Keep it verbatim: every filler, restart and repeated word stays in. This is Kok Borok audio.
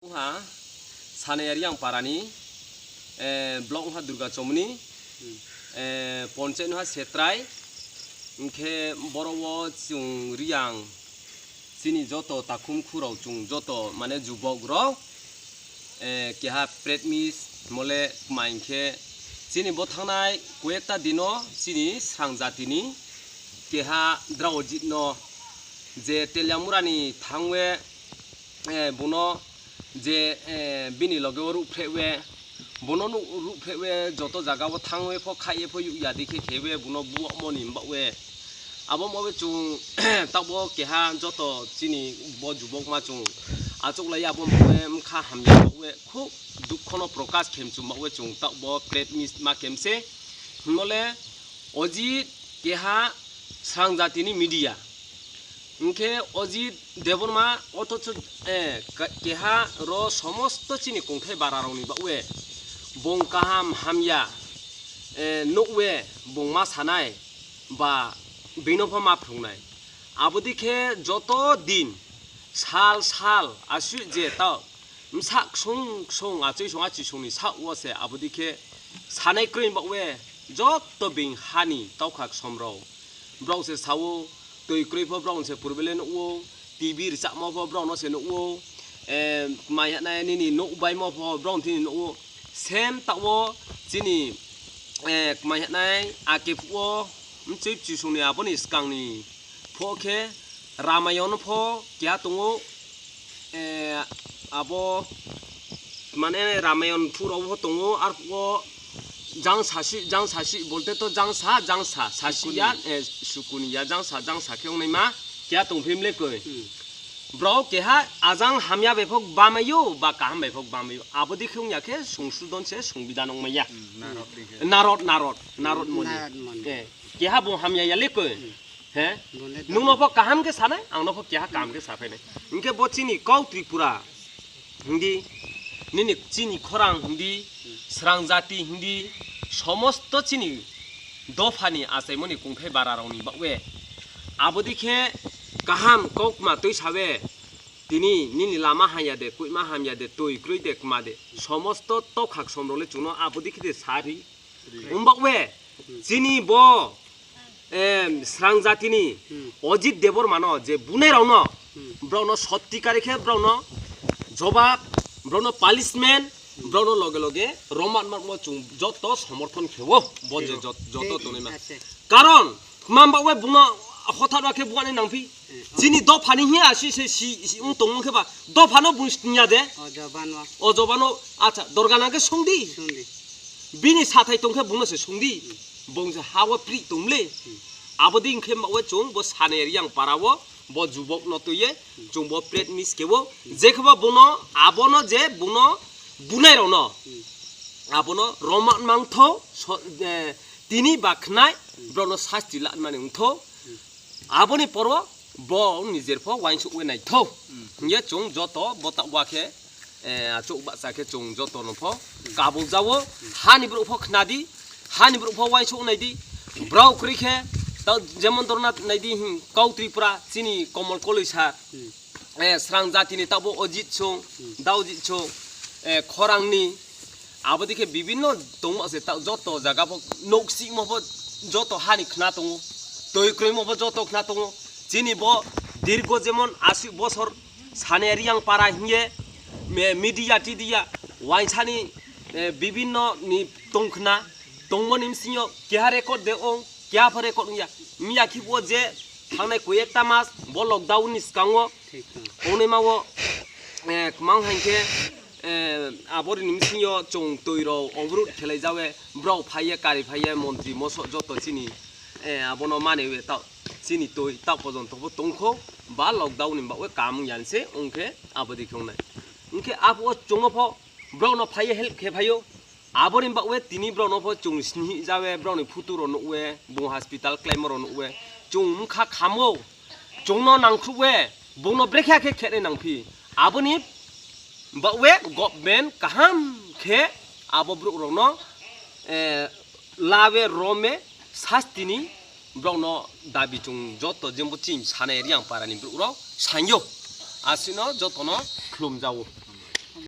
Wngkha Sanayari ang parani, eh, block wngkha Durga Chomoni, eh, ponchai wngkha Setrai, hwnkhe boro-o chwng Riang chini joto takhum khurok chwng joto mane jubok rok, eh, keha press meet mole kma hinkhe chini bo thangnai koyekta dino chini srang jatini keha Draojit no je Teliamura ni thangwe eh, bono je, eh, bini loge o rukphrehwe, bono nuk-, rukphrehwe joto jaga o thangwe pho khaye pho yuk ya dikhe khewe bono buwakmoni himbawe. Abo mabe chwng tabok keha joto chini bo jubok ma chwng achuklai abo mabe wngkha hamya mabe khub dukhono prokash khem chwng mabe chwng tabok press meet ma khem se. Himole Ojit keha srang jatini media. Hwnkhe Ojit Debbarma othocho, eh, ka-, keha ro somosto chini kongthai bararokni bagwi bong kaham hamya, eh, nukwe bong ma sanai ba bino pha ma phrwngnai. Abodikhe joto din sal sal aswk je ta Bwsak ksung ksung achoi song achi songni sak o se abodikhe sanai kwrwi bagwe joto bing hani taukhak somrok. Brok se sao twi kwrwi pho brok se purbele nukwo, T V rwchapma pho brok no se nukwo, eh, mai hanai nini nuk baimo pho brok thini nukwo. Sem tao chini, eh, mai hanai ake phuo mchwi chisongni aboni skangni pho khe Ramayon pho keha tongo, eh, abo mane Ramayon phuro bo tongo, ar o jang sasi, jang sasi bolte to jang sa, jang sa, sasi ya, Sukuni. Eh, sukuni ya, jang sa, jang sa khe wngnai ma, keha tong phim le koi. Hmm. Bro keha ajang hamya bai phok bamayo, ba kaham bai phok bamayo. Abo dikhe wngya khe sungsudon se sungbidan wngmaya. Hmm, narot dikhe. Narot, narot, narot moni. Narot moni. Eh, keha bo hamya ya le koi. Hmm. He? Bole Nung no pho kaham khe sanai, ang no pho keha kaham khe saphainai. Hinkhe bo chini kok Tripura hindi, nini chini khorang hindi, srang jati hindi, somosto chini dophani achaimoni kungthai bararokni bagwi. Abodikhe kaham kok ma twi sabe, tini nini lama hamya de, kuima hamya de, twi kwrwi de, kma de, somosto tokhak somrokle chwngno abodikhe de sari. Wng bagwi, chini bo em, srang jatini Hmm. Ojit Debbarmano je bunai rokno Hmm. brokno sotti kari khe brokno jobab, brokno punishment, Hmm. brokno loge loge romat makmo chung joto somorthon khewo bo je Khewo. jot-, joto Khe-, tongnai ma. Ase. Karon mam bagwe buno hothat wa khe buani nangphi. Hmm. Chini dophani hiya si se si, si ung tongmung khe ba dophano bung sniya de. O jobano. O jobano, acha, dorga nang khe sungdi. Sungdi. Bini sathai tongkhe bungno se sungdi. Hmm. Bung se hawa pri tongmle. Hmm. Abodi hwnkhe mawe chung bo sane riyang para o, bo jubok no tuye, Hmm. chung bo pret mis kebo. Hmm. Jekheba bono, abono je bono bunai rokno. Hmm. Abono roman mangtho, so, eh, tini ba khnai, Hmm. brokno sasti lanmani wngtho. Hmm. Aboni poro bo nijer pho uaingsuk wi naitho. Hmm. Hingye chung joto bo ta wa khe eh, achuk bahcha khe chung joto no pho kabul jao. Hani borok pho khna di, hani borok pho uaingsuk nai di. Brao kwrwi khe, ta jemon dorna nai di, hmm, kau Tripura, chini Komol Koloi sa, Hmm. eh, srang jatini tabo Ojit song, Hmm. Daojit song, eh, khorang ni, abo dikhe bibinno tongma se ta joto jaga pho nok simo pho joto hani khna tongo, twi kwrwi mo pho joto khna tongo. Chini bo dirgo jemon asi bosor Sane Riyang para hingye me-, media tidia waisani, eh, bibinno ni tongkhna tongmani msingyo keha record de ong, keha pho record wngya. Miya khibo je thangnai koi ekta mas bo lockdown ni skango Thik tong. Ongnai ma o, eh, mang hankhe, eh, abori ni msingyo chung twi rok obrut khelai jawe brok phaiye kari phaiye montri moso joto chini, eh, abono mane we ta chini twi ta pojonto bo tongkho ba lockdown ni bagwi kam wngya se wngkhe. Abo dikhe wngnai. Hwnkhe abo chwngno pho borokno phaiye help khe phaio. Aboni bagwi tini borokno pho chwng sinihi jawe, borokni photo rok nukwe, bung hospital khlaima rok nukwe, chwng wngkha khamo, chwngno nangkhruhwe, bungno brekhe khe khenai nangphi. Aboni bagwi government kaham khe abo borok rokno, eh, lawe rome sastini borokno dabi chwng joto jembo chini Sanai Riyang parani borok rok sanyo. Asino jotono khulumjago.